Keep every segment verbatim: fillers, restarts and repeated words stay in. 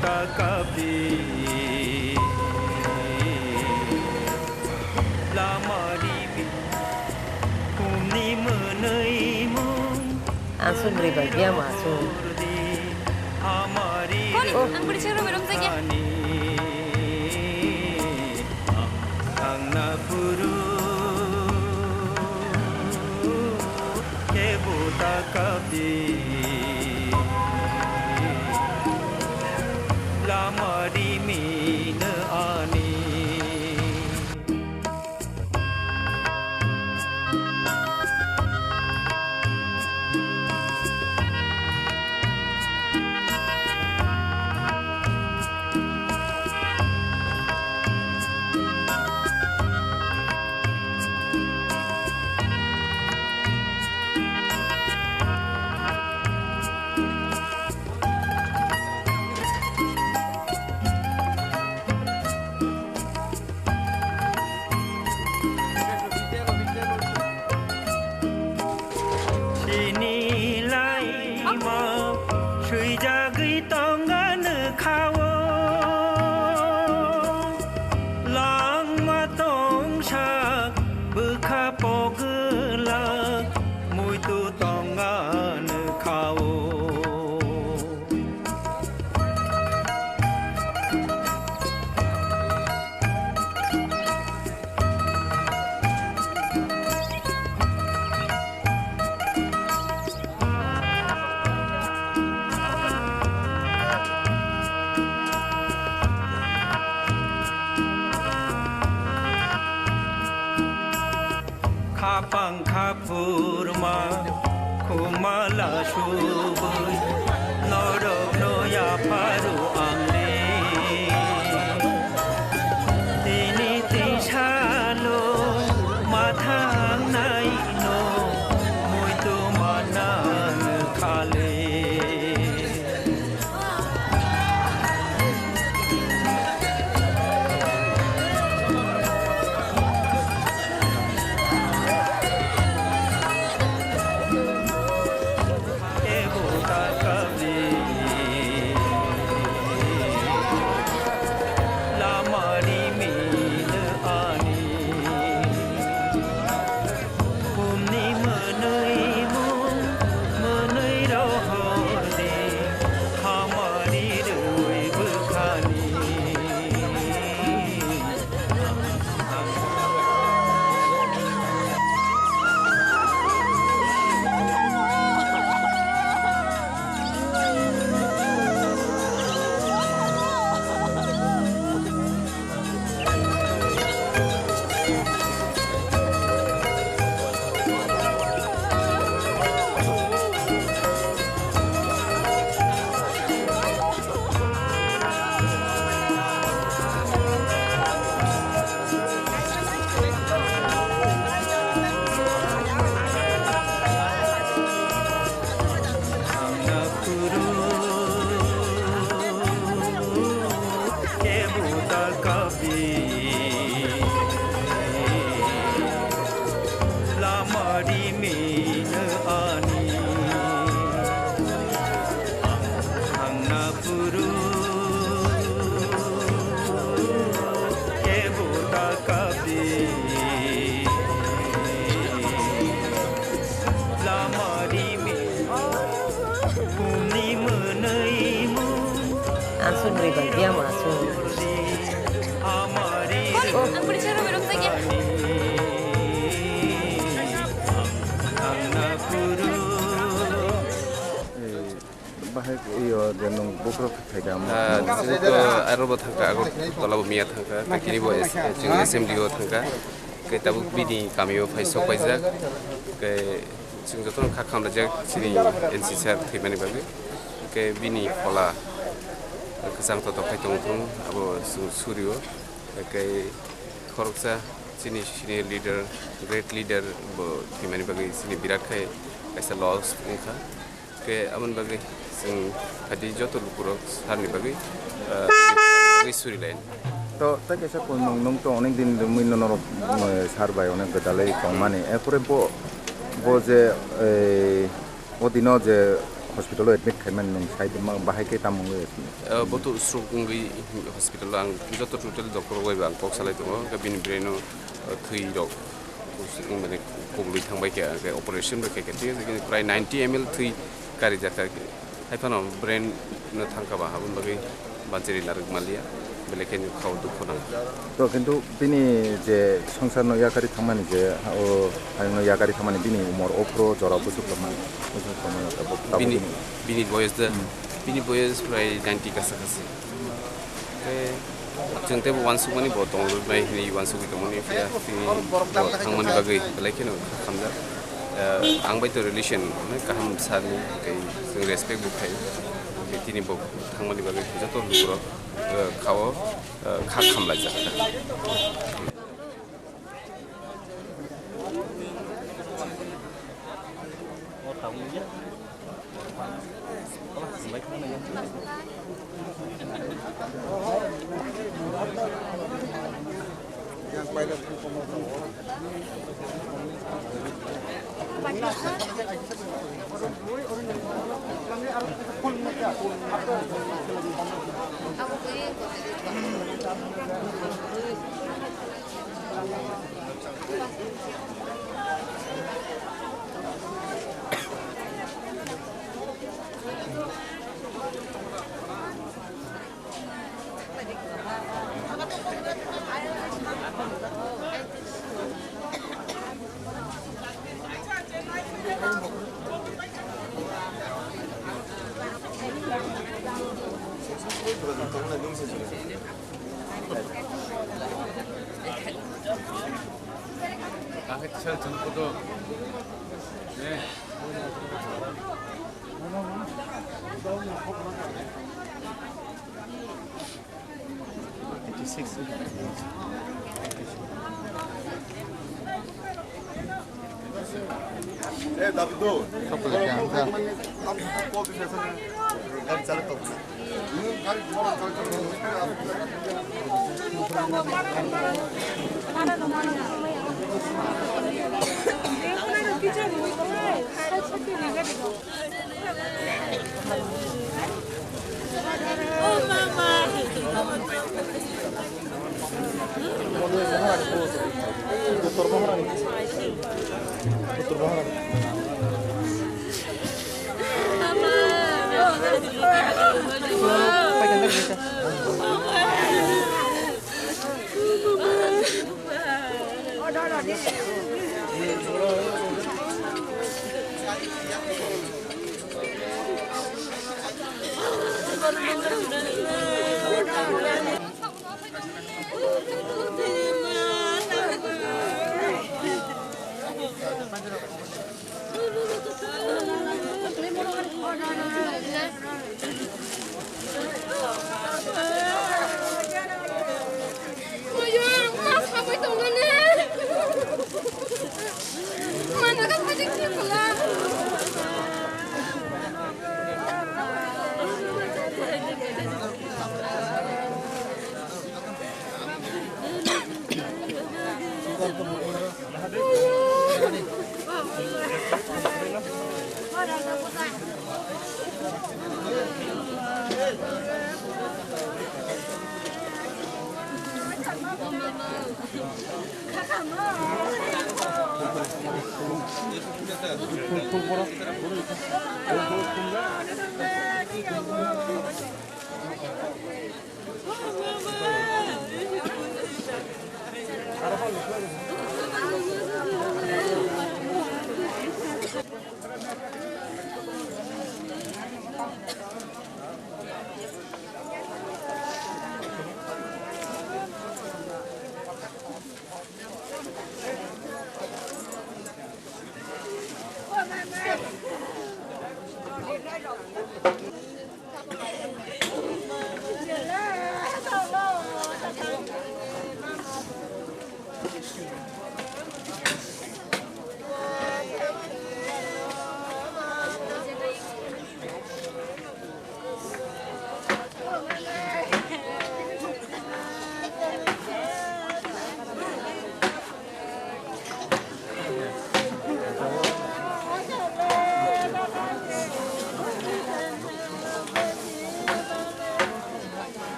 Takabi lamari bi kumni mwnwi mung. Aswk rwi bai biya ma aswk. Hamari. Oh, ang bwrwi se rwi rwmjak ya. Ang na puru. Kebo takabi lamari mino ani. Chini laima swijagwi tonga nukha o, langma tongsa bwkha pogwlak muitu tonga nukha o. Khapang khaphurma khumala subui norokno yapharu ang le. Tini tisalo mathang naino muitu manang khale. Kumni mwnwi mung, mwnwi rohor de, hamari rwi bwkhani. Lamari mino ani ang na puru kebo takabi. Lamari mino ani mwnwi mung. Aswk rwi bai biya ma aswk. Oh. Ang bwrwi se rwi rwmjak ya. Bahai iyo je nung bukrok khaida mo. Ah, chini to aro bo thangka, Agartala bo miya thangka, kini bo S-, chini S M D O thangka. Ke tabuk bini kamio phai sok paijak. Ke chwng jotono kha khamlaijak chini N C sir thwimani bagwi. Ke bini phola kwchang to tokhai tongthung, abo chwng surio. Ke khoroksa chini senior leader, great leader bo thwimani bagwi chini birat khai kaisa loss wngkha. Ke amoni bagwi chwng phaidi joto lukurok sarni bagwi, ah, bagwi suri lain. To, tei kaisa kung nung, nung to onek din mui no norok, eh, sar bai onek bedalai tongmani. Erpore bo, bo je, eh, o dino je Hospital o admit khaimani nwng sai tongma bahai khe tamo wngwi? Eh, bo to stroke wngwi hospital o ang joto total doctor rok bai bo ang kok salai tongo, hwnkhe bini brain o, eh, thwi rok mane kuklwi thangbai khe, hwnkhe operation bai khaikha, thik ase, khe prai ninety M L thwi karijak kha, hai phano brain no thangkha ba, aboni bagwi banchari narwk manliya, belai khe khao dukhu nang. To kintu bini je songsar no yakari thangmani je, o, hayung no yakari thangmani bini umor o phuru jora buchuk tongma, buchuk tongma tabuk, tabuk bini, bini. Bini boyos de, hmm, bini boyos prai ninety kasa kasi. Tei chwng tei bo uansukmani bo tongbai hinwi uansukwi tongmani phiya tini bo thangmani bagwi belai kheno kha khamjak. Eh, ang bai to relation onek kaham sani tei chwng respect bo khai. Tei tini bo thangmani bagwi joto lukurok, eh, khao, eh, kha khamlaijak.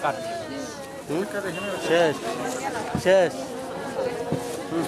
Kat. Hmm? Ses. Ses. Hmm.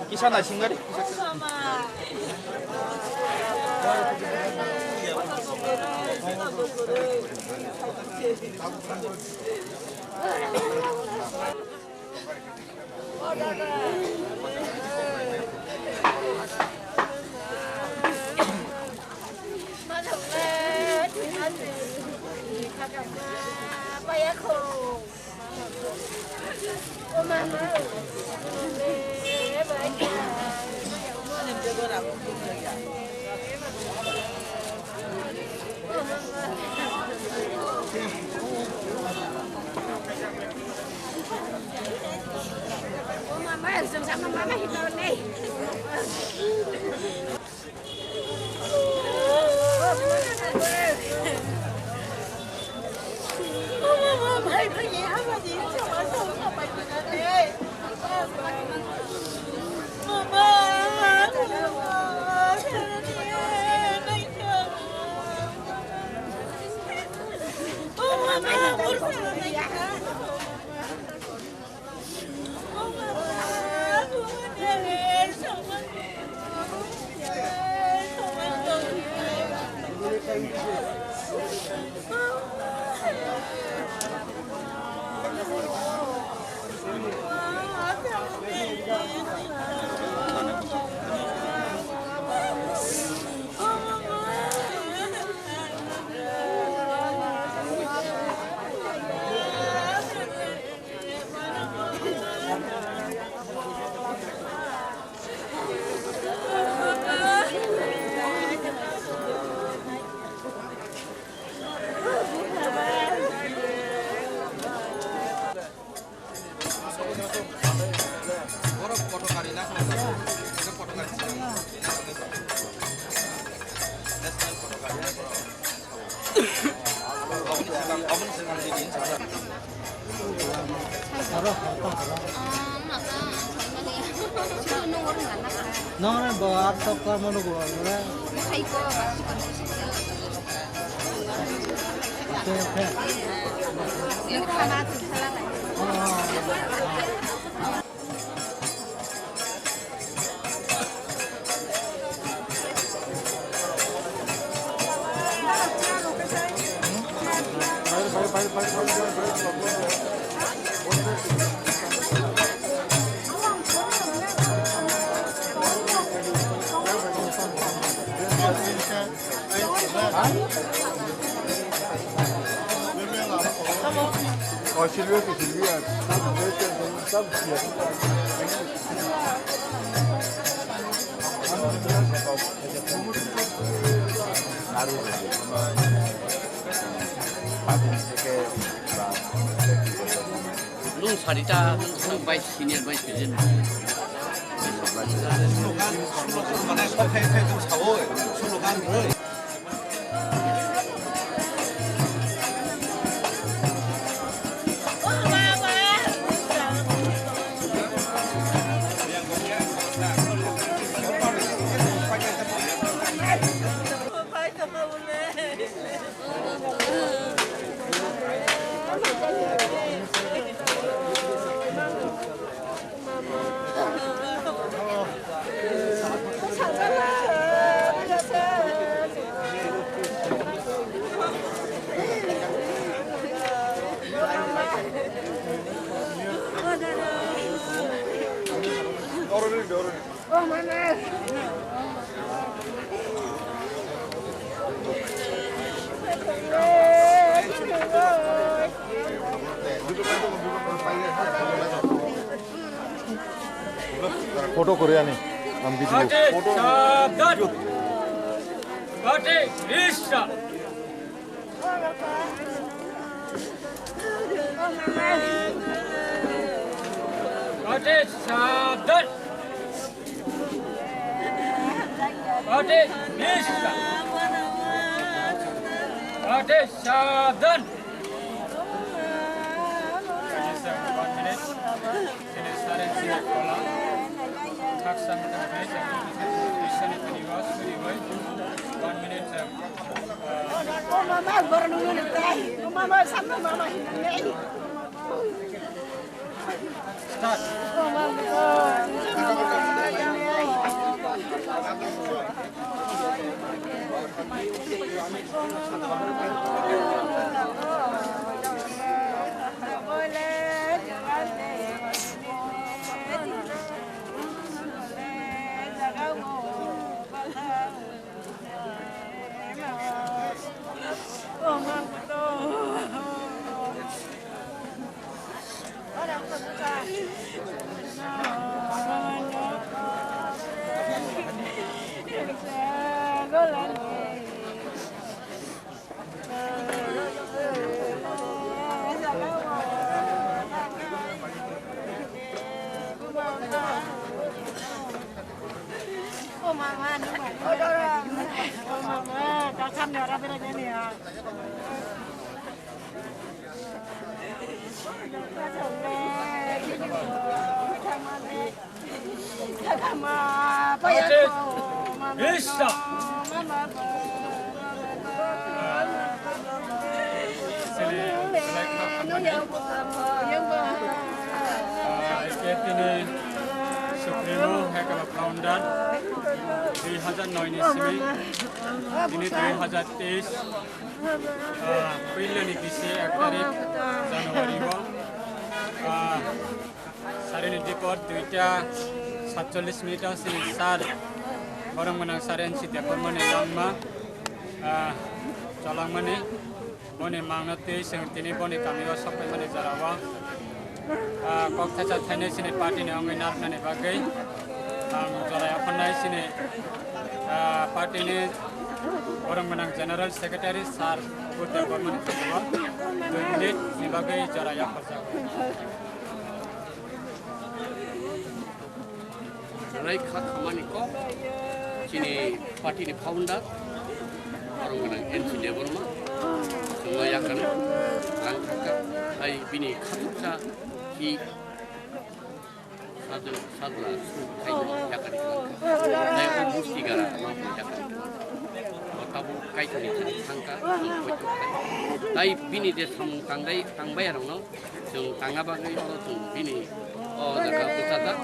Kisa naisingmani. Nong bo ar tok kar mano bo. Okay, okay. Oh, Silvio, que Silvia. Nung sarita, nung vice, senior vice president. Photo kore ani, ang video. Photo. Sabdan. Photo. Sabdan. Ate, nista. Ate, sabdan. One minute. Sini saren sini kola. Thaksa mita hai, isani tini was, suri bai. One minute, sir. Supremo Hekala Founder, dui hajar noi ni simi, tini dui hajar teis, ah, puilani bisi ek tarik January o, ah, Sarini dikor duita satchollis minute o sini sar borok mwnang sar N C Debbarma ni langma, ah, cholangmani boni mangno twi chwng tini boni kamio sokphaimani jorao, ah, kok thaisa thainwi sini party ni wngwi narwknani bagwi ang jora yaphannai sini, ah, party ni borok mwnang general secretary sar Buddha Debbarma ni thani o dui minute ni bagwi jora yapharjago. Rai kha khamani kok chini party ni founder, borok gwnang N C Debbarma, chwngno yakarwi rang khakha, hai bini khatuksa khi sadhu, sadhla suk khaino yakarwi rang kha. Hai o musti gara ma yakarwi rang kha. O tabuk kaitorni thang kha, chwng poito khai. Tai bini je samung tangdai, tangbai rokno, Chwng tangna bagwi oro chwng bini o jaga bwchajak,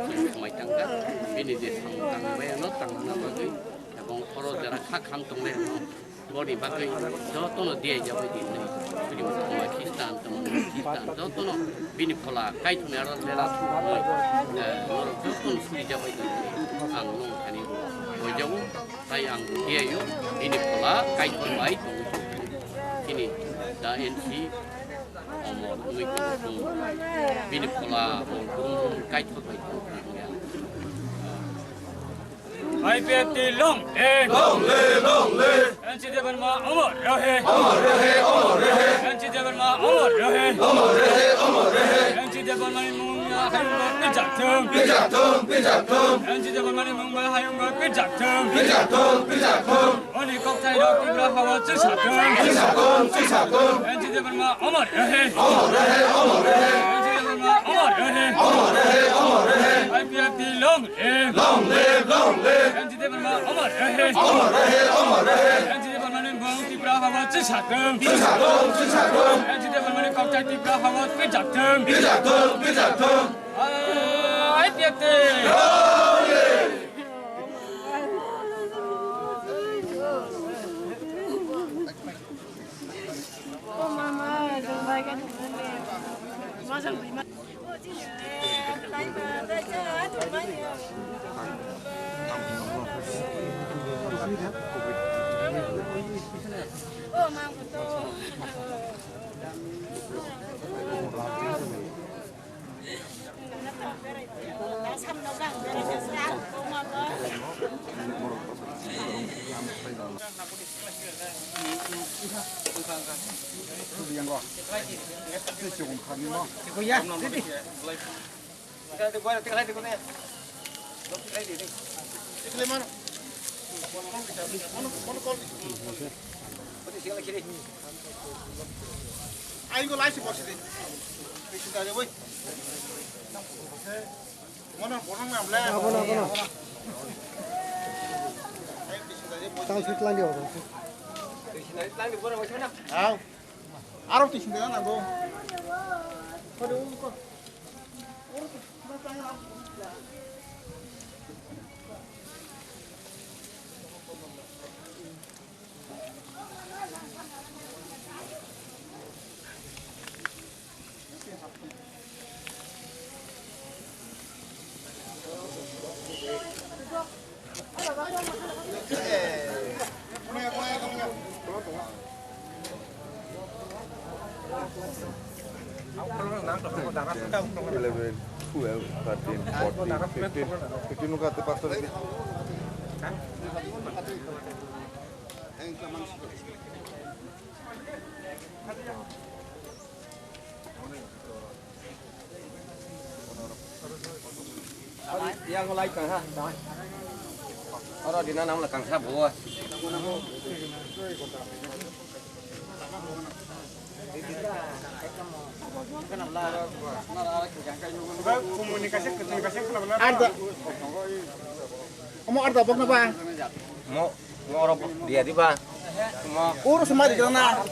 chwng swmai tangkha, bini je samung tangmani ano tangna bagwi, ebong oro jera kha kham tongnai ano, boni bagwi jotono diya jabai di hinwi, bini wngkha Khristan tongmani Khristan, jotono bini phola Kaitorni aro lela thumwi, eh, norok jotono suri jabai di hinwi ang nung thani bo boijago. Tai ang diyaio, bini phola Kaitor bai tongwi tong. Chini da N C omor wngwi tong. Bini phola bo brum brum Kaitor bai tong. I P F T long live! Long live, long live! N C Debbarma amar rahe! Amar rahe, amar rahe! N C Debbarma amar rahe! Amar rahe, amar rahe! N C Debbarmani mung ya hayung ba pijak thung! Pijak thung, pijak thung! N C Debbarmani mung ba hayung ba pijak thung! Pijak thung, pijak thung! Oni kokthai rok Tripura hawa chwsa thung! Chwsa thung, chwsa thung! N C Debbarma amar rahe! Amar rahe, amar rahe! N C Debbarma amar rahe! Amar rahe, amar rahe! I P F T long live! Long live, long live! N C Debbarma amar rahe! Amar rahe, amar rahe! N C Debbarmani mung Tripura hawa chwsa thung! Chwsa thung, chwsa thung! N C Debbarmani kokthai Tripura hawa pijak thung! Pijak thung, pijak thung! I P F T! Long live! Ai, go lai si bosi di. Bisi dari, woi. Mono borong nam le. Abono, abono. Tang sit lang di, abono. Au. Aro tisin de nang go. Kodo ko. Eleven, twelve, thirteen, fourteen, fifteen, fifteen nung kate pastor. Yang lai kang ha. Oro dina nam la kang ha bo. Arda. Omo arda bokna ba? Mo, mo oro dia di ba? Mo. Ur semari kena.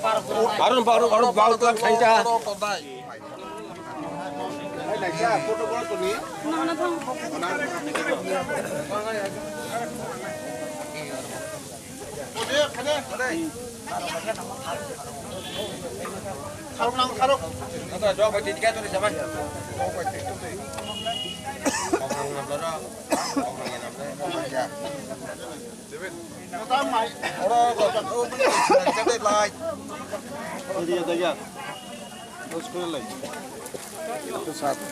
Arun baru, arun baru tuan saja. Kharok nang kharok. Ata jawab bai tini kaya tuni sama. Jawab bai tini tuni. Kok nang nang dara. Kok nang nang dara. Oro ko. Jadi ada ya. Terus kau lagi. Itu satu.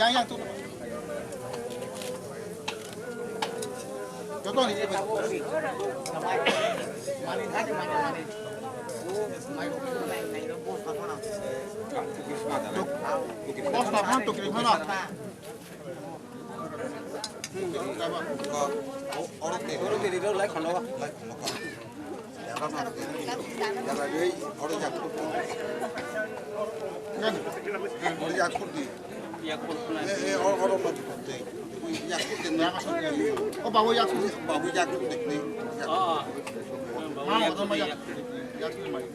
Yang, yang, tuh. Joto ni, joto. Bos na phan tukri phano. Oro te, oro te, oro lai khando. O babu yak sudi. Babu yak sudi. Yak sudi. Yak sudi.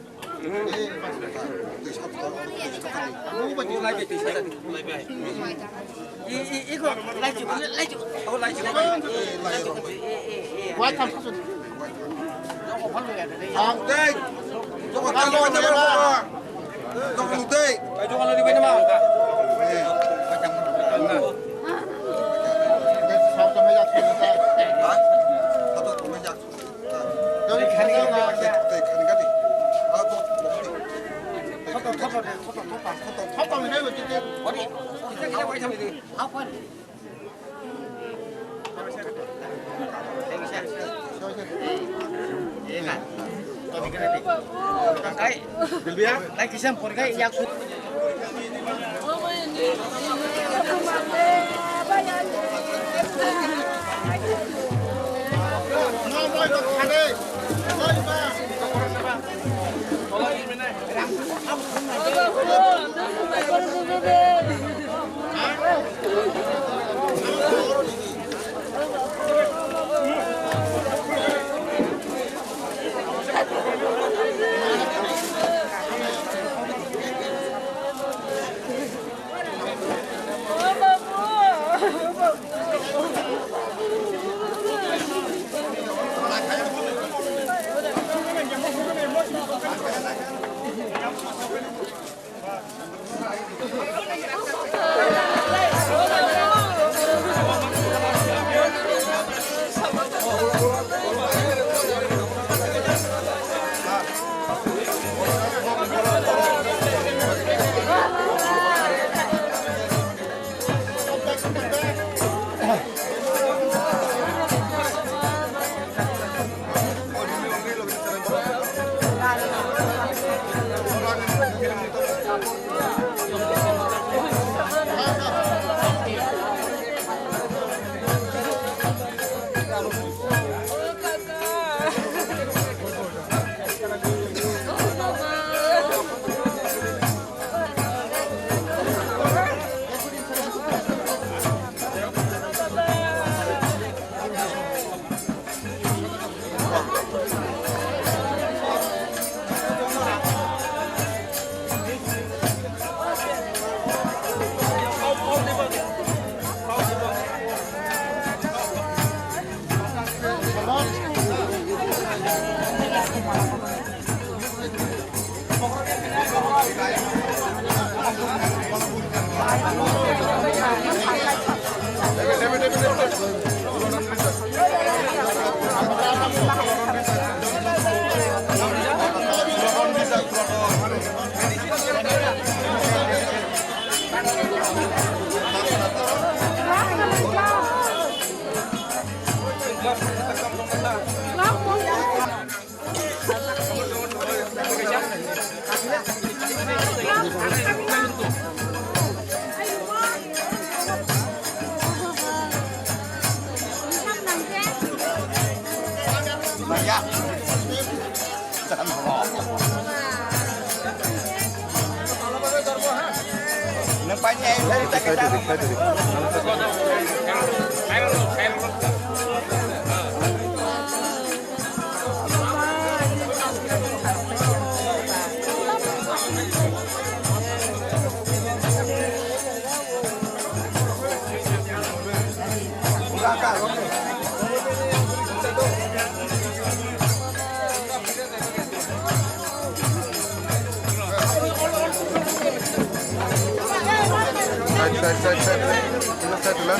Side, side, side, side. Tula, side, tula.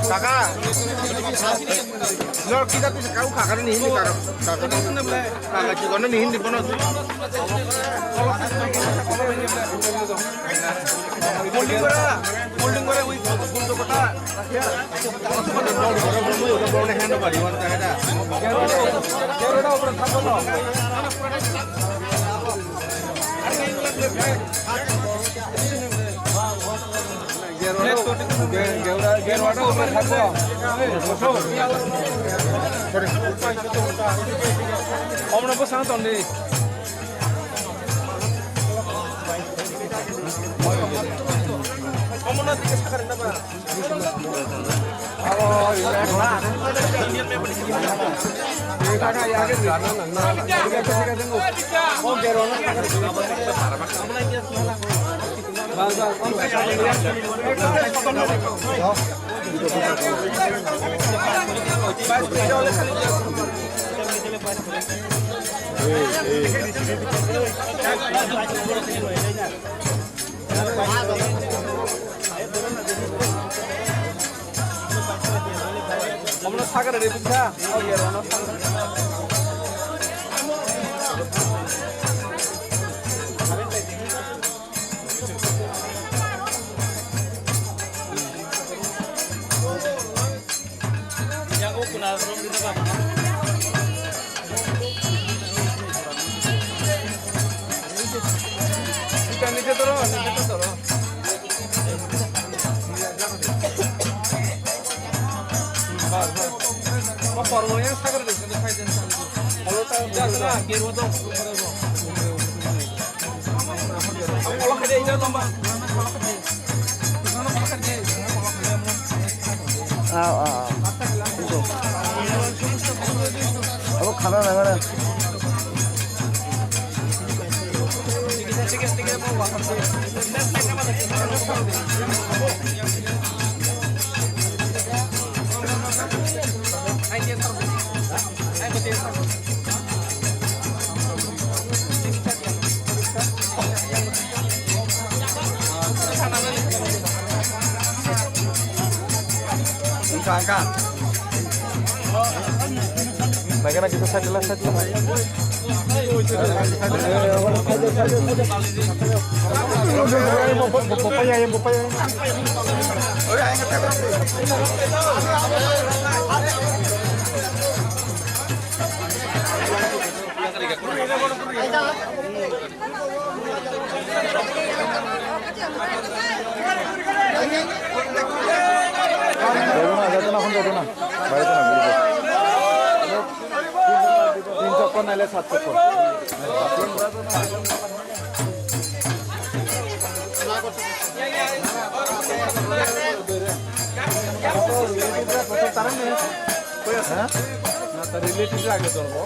Kaka, lor kita tu sekarang kaka ni hindi kaka, kaka ni hindi bono. Holding kora, holding kora, ui, full kota. Omno bwskango tongdi. Sagra de bisa. Oh, iya, Rono sagra. Yang aku kena rom di tempat. Kita ni kita rom, ni kita rom. Aw, aw, aw. Abo khana nang nang. Wngkha, wngkha. Naikhe, naikhe, side la, side la. Jaito na, jaito na, এখন jaito na. Baire to na, baire to. তিন চক্কর নাইলে সাত চক্কর। হ্যাঁ? না, তার রিলেটিভ আগে ধরবো।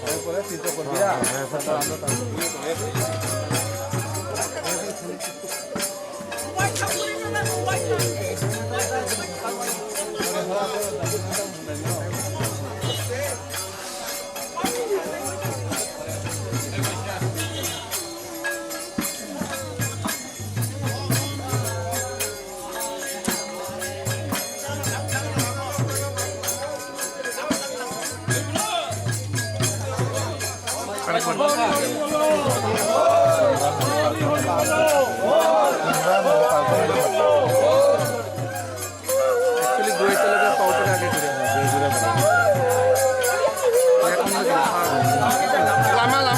এরপরে তিন চক্কর দিয়া, তারপর আমরা তার Actually, guai talaga powder age gure. Lama, lama.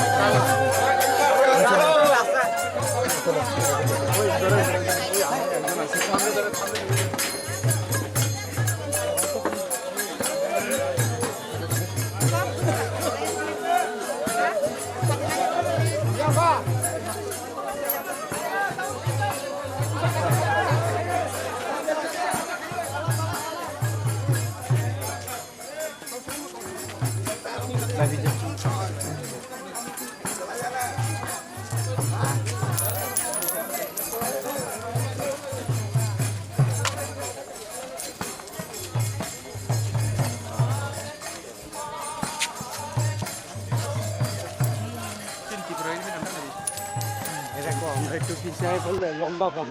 এটা কম, একটু পিছিয়ে পড়লে লম্বা কম।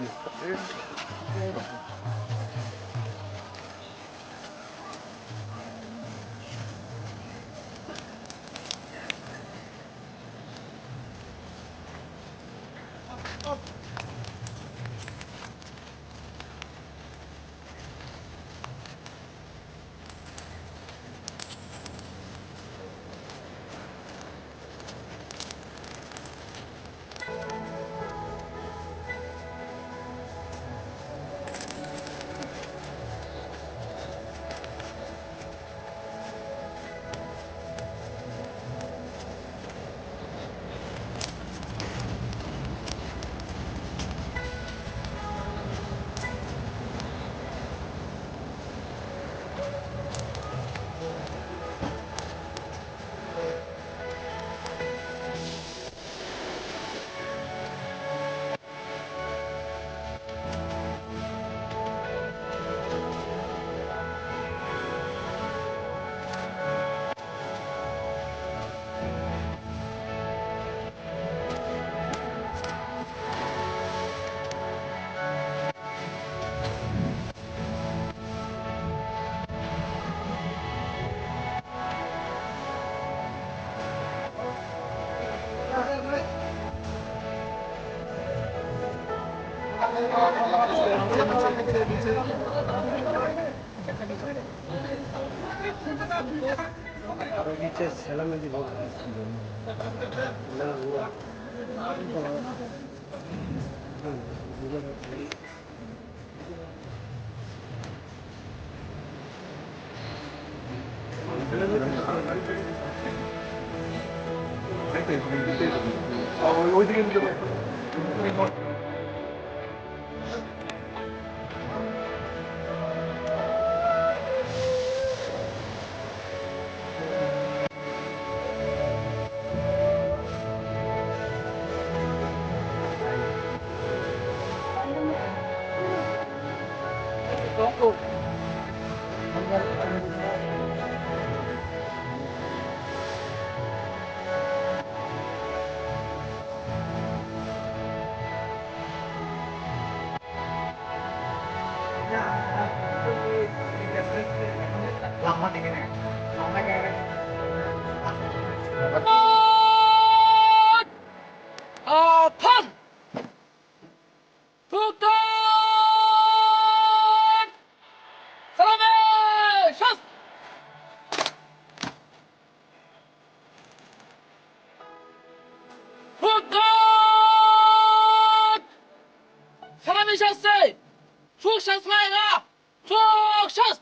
Atham! Tutan! Salame! Shas! Tutan! Salame shas se! Shuk shas mai ga! Shuk shas!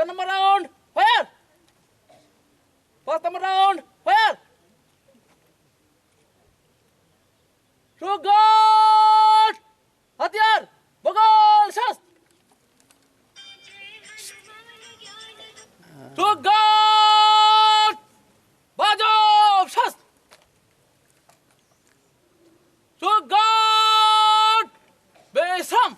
Number round, fire! First number round, fire! Shoot guard! Hatyar! Bogol shast! Shoot guard! Bajob shast! Shoot guard! Besam!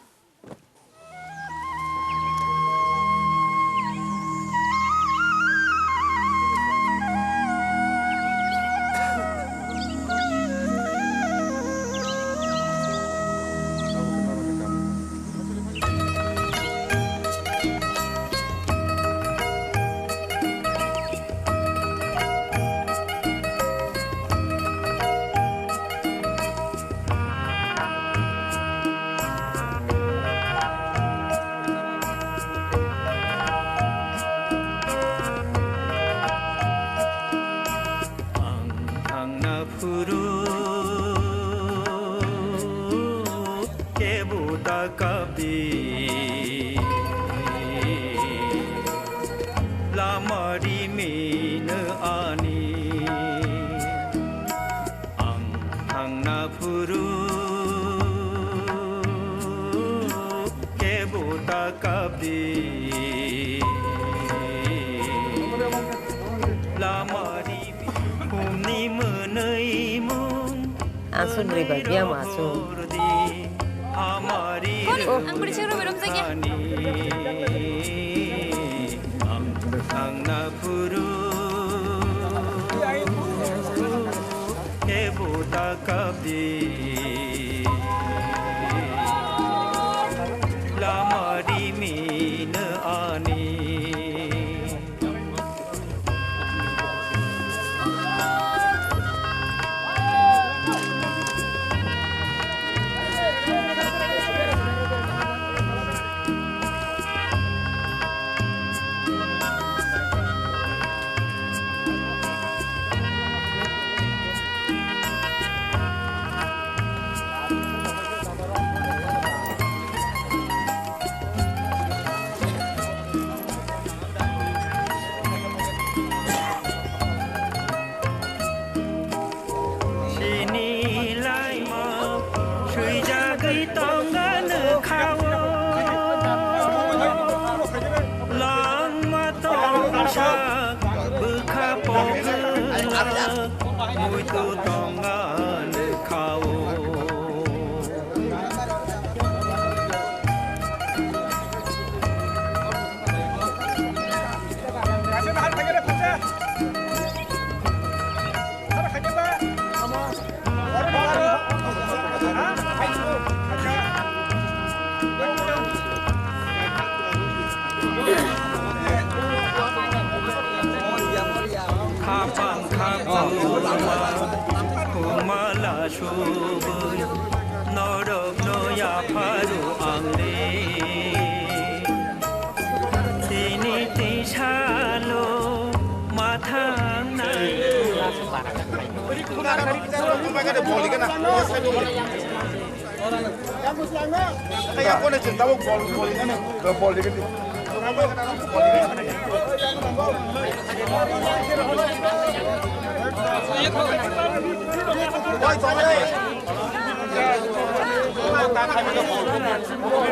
Ang thangna phuru kebo ta kapdi, lama rimino ani. Ang thangna phuru kebo ta kapdi, lama rimino ani. Aswk ri ba biyang aswk. Oh, ang bwrwi chwng romwi romjakya. Ang thangna phuru kebo ta kapdi, lama rimino ani. Chini laima swijagwi tongani khao, langma tongsa bwkha pogwla muitu tongani khao. Khapang khapang khumala subui norokno yapharu ang le. Tini tisalo mathangnai.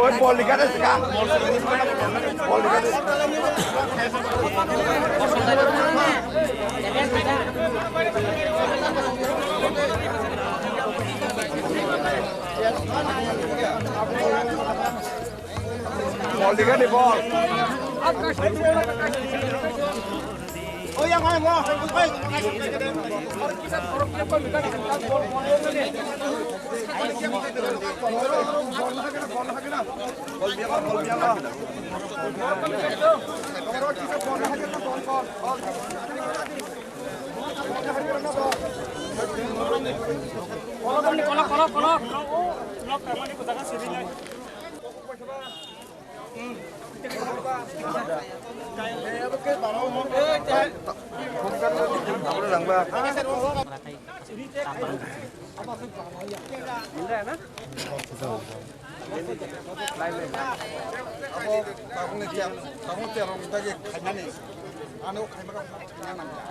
Oi, bol liga de sika. Bol liga de. Bol liga de bol. Abo tabukni tiya, tabukni tiya rok dagi khaimani. Ano khaima kha khaina nangya.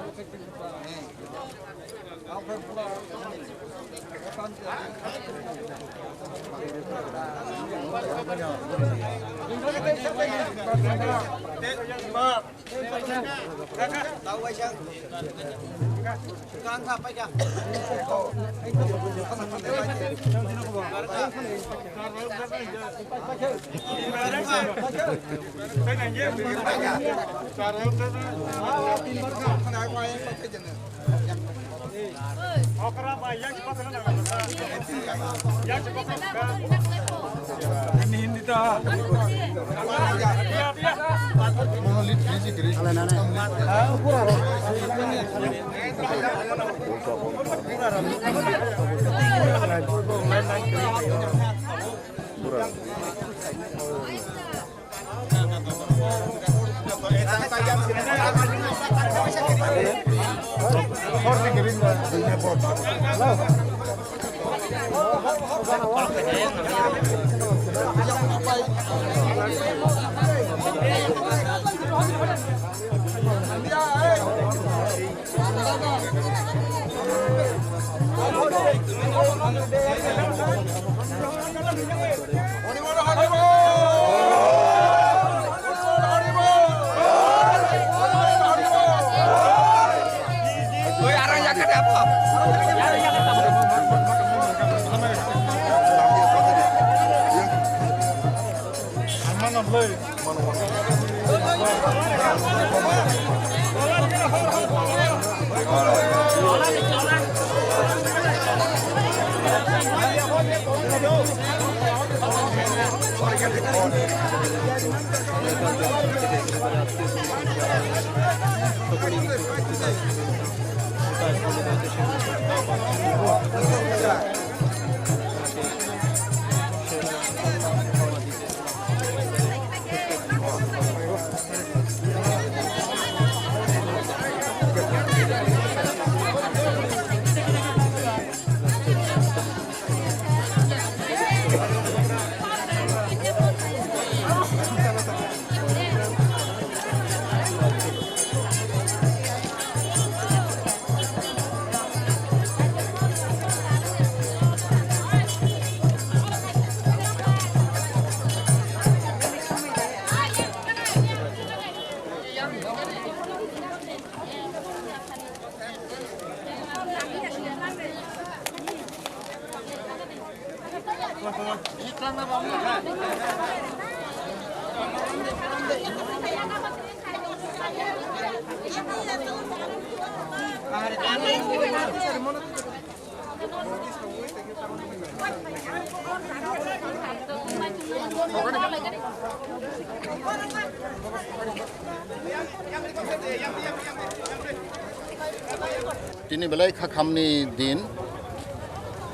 Tini belai kha khamni din.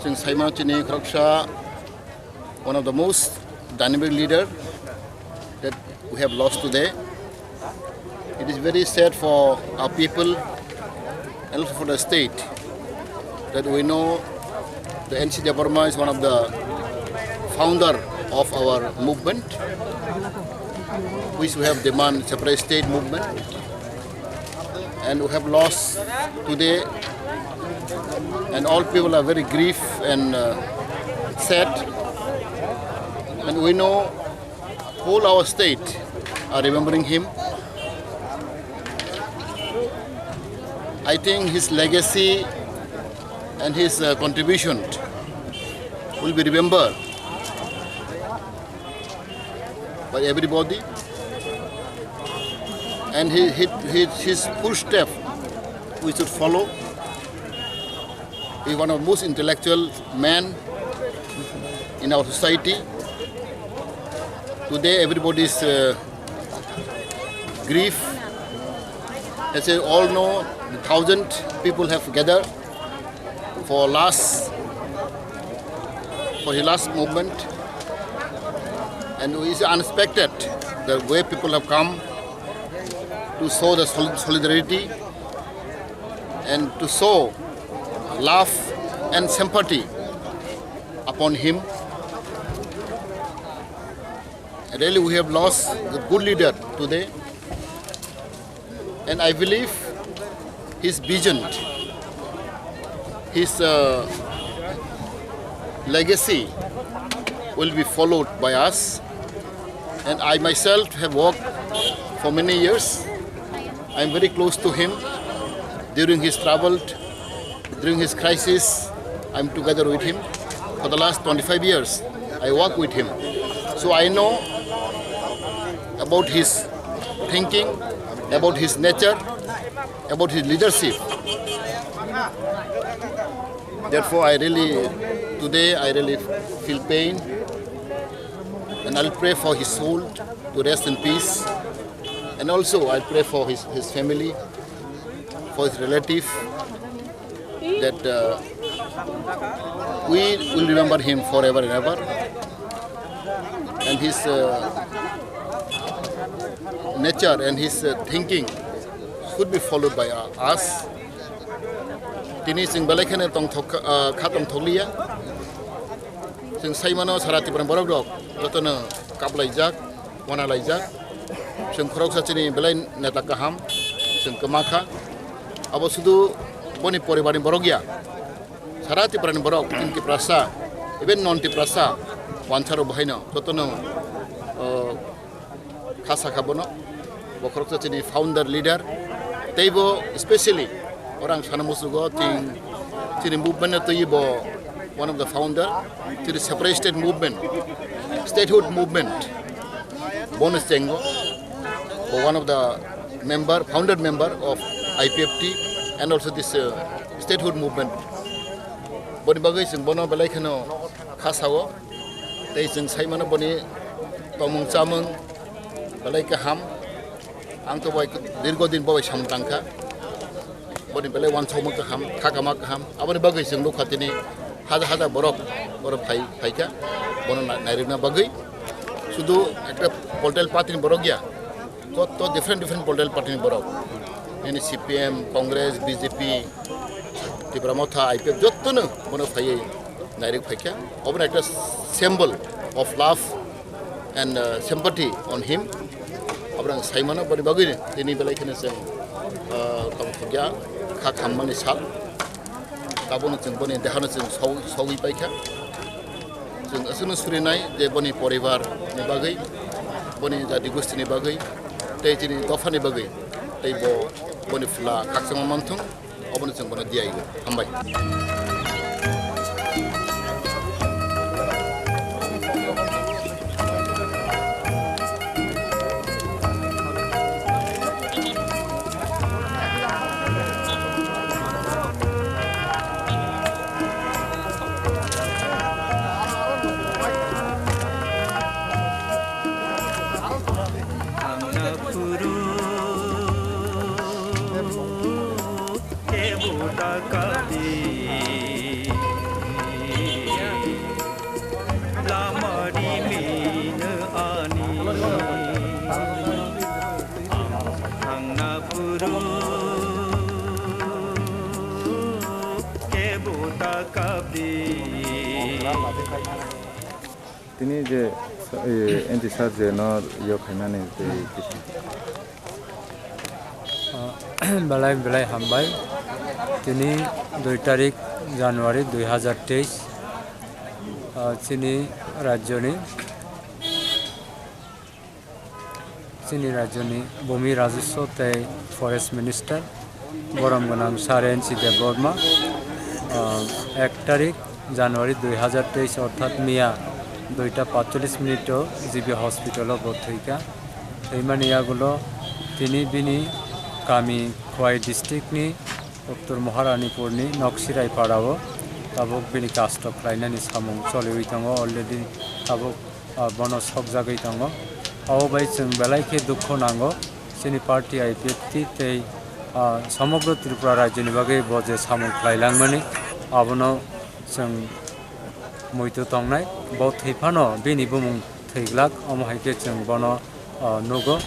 Chwng saimano chini khoroksa, one of the most dynamic leader that we have lost today. It is very sad for our people and also for the state that we know the N C Debbarma is one of the founder of our movement, which we have demand separate state movement. And we have lost today, and all people are very grief and, uh, sad. And we know whole our state are remembering him. I think his legacy and his, uh, contribution will be remembered by everybody. And he, he, he, his footstep we should follow. He is one of the most intellectual men in our society. Today, everybody's, uh, grief. As you all know, the thousand people have gathered for last, for his last movement, and it's unexpected the way people have come to show the sol-, solidarity and to show love and sympathy upon him. Really, we have lost a good leader today, and I believe his vision, his uh, legacy will be followed by us. And I myself have worked for many years. I am very close to him. During his trouble, during his crisis, I'm together with him. For the last twenty-five years, I work with him. So I know about his thinking, about his nature, about his leadership. Therefore, I really, today, I really feel pain. And I'll pray for his soul to rest in peace. And also, I'll pray for his, his family, for his relative, that uh, we will remember him forever and ever. And his uh, nature and his uh, thinking should be followed by uh, us. Tini chwng belai kheno tongthok, uh, kha tongthokliya. Chwng saimano sara Tripura borok rok jotono kaplaijak, wanalaijak. Chwng khoroksa chini belai neta kaham, chwng kwma kha. Abo sudu boni poribarni borok ya. Sara Tripurani borok, chini Tiprasa, even non Tiprasa, wansaro bahaino jotono uh, kha sakha bono. Bo khoroksa chini founder leader. Teibo specially orang sana musugo chini movement no twi bo one of the founder, chini separate state movement, statehood movement. Bono chengo. Bo one of the member, founder member of I P F T and also this uh, statehood movement. Boni bagwi chwng bono belai kheno kha sao. Tei chwng saimano boni tongmung chamung belai kaham. Ang to bai dirgo din bo bai samung tangkha. Boni belai wansokma kaham, khakama kaham. Aboni bagwi chwng nukha tini haja haja borok, borok phai, phaikha. Bono na-, nairikna bagwi. Sudu ekta political party ni borok ya. Joto different different political party ni borok. Nini C P M, Congress, B J P, Tipra Motha, I P F jotono bono phaiwi nairik phaikha. Obono ekta symbol of love and uh, sympathy on him. Obono ang saimano boni bagwi tini belai kheno chwng uh, tongthokya kha khammani sal. Tabukno chwng boni dehano chwng sau-, saui paikha. Chwng aswkno surinai je boni poribar ni bagwi, boni jati gosti ni bagwi, tei chini dopha ni bagwi, tei bo boni phola khakchangma manthung, obono chwng bono diyaio. Hambai. Lama rimino ani ang thangna phuru kebo ta kapdi. Tini je, eh, anti sir je no yo khaimani tei kisa. Ah, belai belai hambai. Tini dui tarik January dui hazar teis, ah, chini rajyoni, chini rajyoni Bhumi Rajaswa tei Forest Minister borom gwnang Sir N C Debbarma, ah, ek tarik January dui hazar teis orthat miya duita patchollis minute o G B hospital o bo thwikha. Thwimani yagulo tini bini kami Khowai district ni Uttor Maharanipur ni Noksirai para o tabuk bini kasto khlainani samung choliwi tongo, already tabuk, ah, bono sokjagwi tongo. Abo bai chwng belai khe dukhu nango, chini party I P F T tei, ah, somogro Tripura rajyoni bagwi bo je samung khlailangmani abono chwng muitu tongnai. Bo thwi phano bini bumung thwiglak, omo hai khe chwng bono, ah, nugo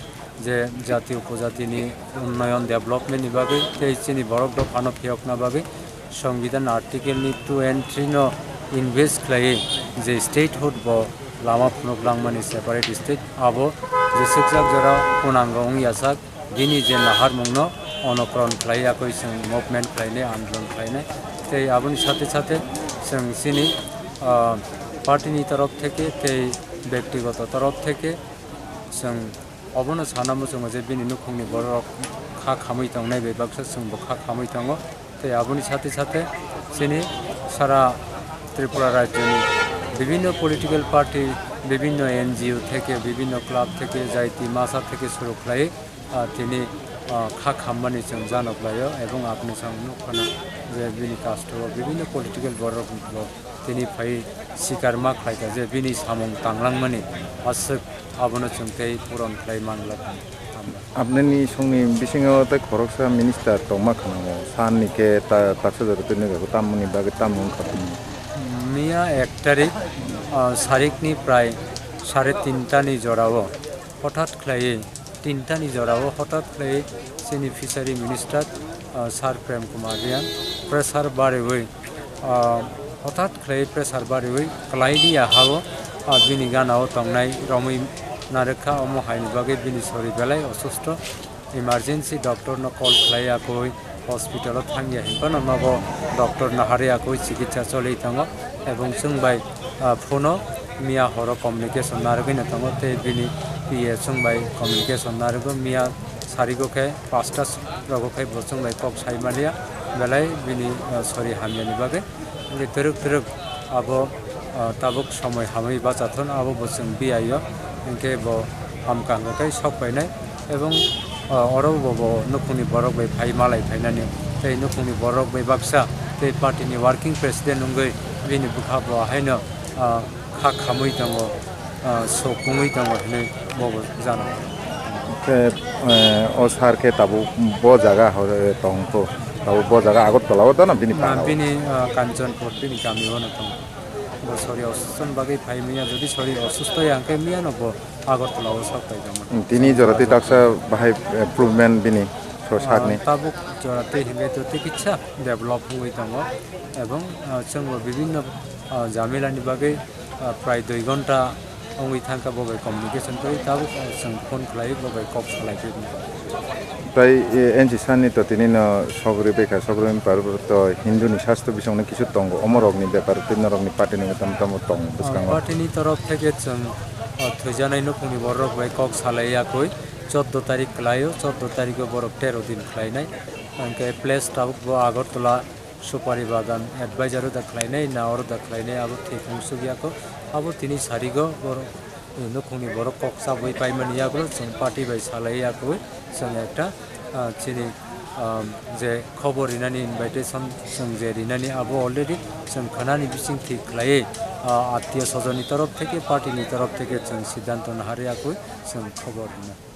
je jati upojatini unnoyon development ni bagwi tei chini borok dophano phiyokna bagwi Songbidan article ni two and three no invest khlaiwi je statehood bo lama phunuk langmani separate state abo jeswkjak jora punango wngya sak bini je naharmungno onokron khlai yakwi chwng movement khlainai, andolon khlainai. Tei aboni sathe sathe chwng chini, ah, party ni torof theke tei bektigoto torof theke chwng obono sana muchungo je bini nukhungni borok kha khamwi tongnai bai baksa chwngbo kha khamwi tongo. Tei aboni sathe sathe chini sara Tripura rajyoni bibhinno political party, bibhinno N G O theke, bibhinno club theke, jaiti masa theke suru khlai, ah, tini, ah, kha khammani chwng janok laio, ebong apni chwng nukphano je bini kastro bibhinno political borok bo tini phai sikar ma khlaikha je bini samung tanglangmani aswk abono chwng tei puron khlai manglak. Apnini songni bisingo tei khoroksa minister tongma khanango, sanni khe ta-, taksa jora twi nukjago, tamoni bagwi tamo wngkha tini? Miya ek tarik, ah, sarikni prai sare tinta ni jorao hothat khlaiwi, tinta ni jorao hothat khlaiwi chini fishery minister, ah, Sir Prem Kumar Reang pressure bariwi, ah, hothat khlaiwi pressure bariwi kwlaini yahao, ah, bini ganao tongnai romwi narwkha, omo haini bagwi bini sori belai osusto. Emergency doctor no call khlai yakwi hospital o thangya hinphano nogo doctor no hari yakwi chikitsa choli tongo, ebong chwng bai, ah, phone o miya horo communication narwgwi no tongo tei bini P A chwng bai communication narwgo. Miya sarigo khe pasta rogo khe bo chwng bai kok sai maliya, belai bini, ah, sori hamyani bagwi. Hingke twrwk twrwk abo, ah, tabuk somoi hamwi bachathon abo bo chwng biyaio, hingke bo hamkha hingka khe sok painai, ebong, ah, oro bo, bo nukhungni borok bai phai malai phainani, tei nukhungni borok bai baksa tei party ni working president wngwi bini bwkha bo haino, ah, kha khamwi tongo, ah, sok wngwi tongo hinwi bobo jano. Khe, eh, o sar khe tabuk bo jaga hor-, tongkho, tabuk bo jaga Agartala o dana bini Na paro. Bini, ah, Kanchanpur bini kami o no tongo. Bo sori osusto ni bagwi phai miya, jodi sori osusto ya hwnkhe miya no bo Agartala o sok pai tongmani. Tini jora twi taksa bahai, eh, improvement bini so Ah, sakni. Tabuk jora twi hingke to twi kitsa develop wngwi tongo, ebong, ah, chwngbo bibinno, ah, jamilani bagwi, ah, prai dui gonta wngwi thangkha bo bai communication twi, tabuk, ah, chwng phone khlai bo bai kok salai twi. Tai, eh, N C sani to tini no sogri bekha, sogri ni par to Hindu ni sastro bisong ni kisu tongo, omorok ni bepar twi norok ni party ni tam tam tongo bwskango. Party ni torof theke chwng, ah, thwijanai nukhungni borok bai kok salai yakwi, chordo tarik kwlaio, chordo tariko borok tero din khlainai. Hingke place tabuk bo Agartala Supari Bagan advisor o da khlainai, na oro da khlainai, abo thik wng suk yako. Abo tini sarigo borok, nukhungni borok kok chabwi paimani yagulo chwng party bai salai yakwi chwng ekta, ah, chini, ah, je khobor rinani invitation chwng je rinani abo already chwng khanani bising thik khlaiwi, ah, attiyo sojonni torof theke, party ni torof theke chwng siddhanto nahar yakwi chwng khobor rina.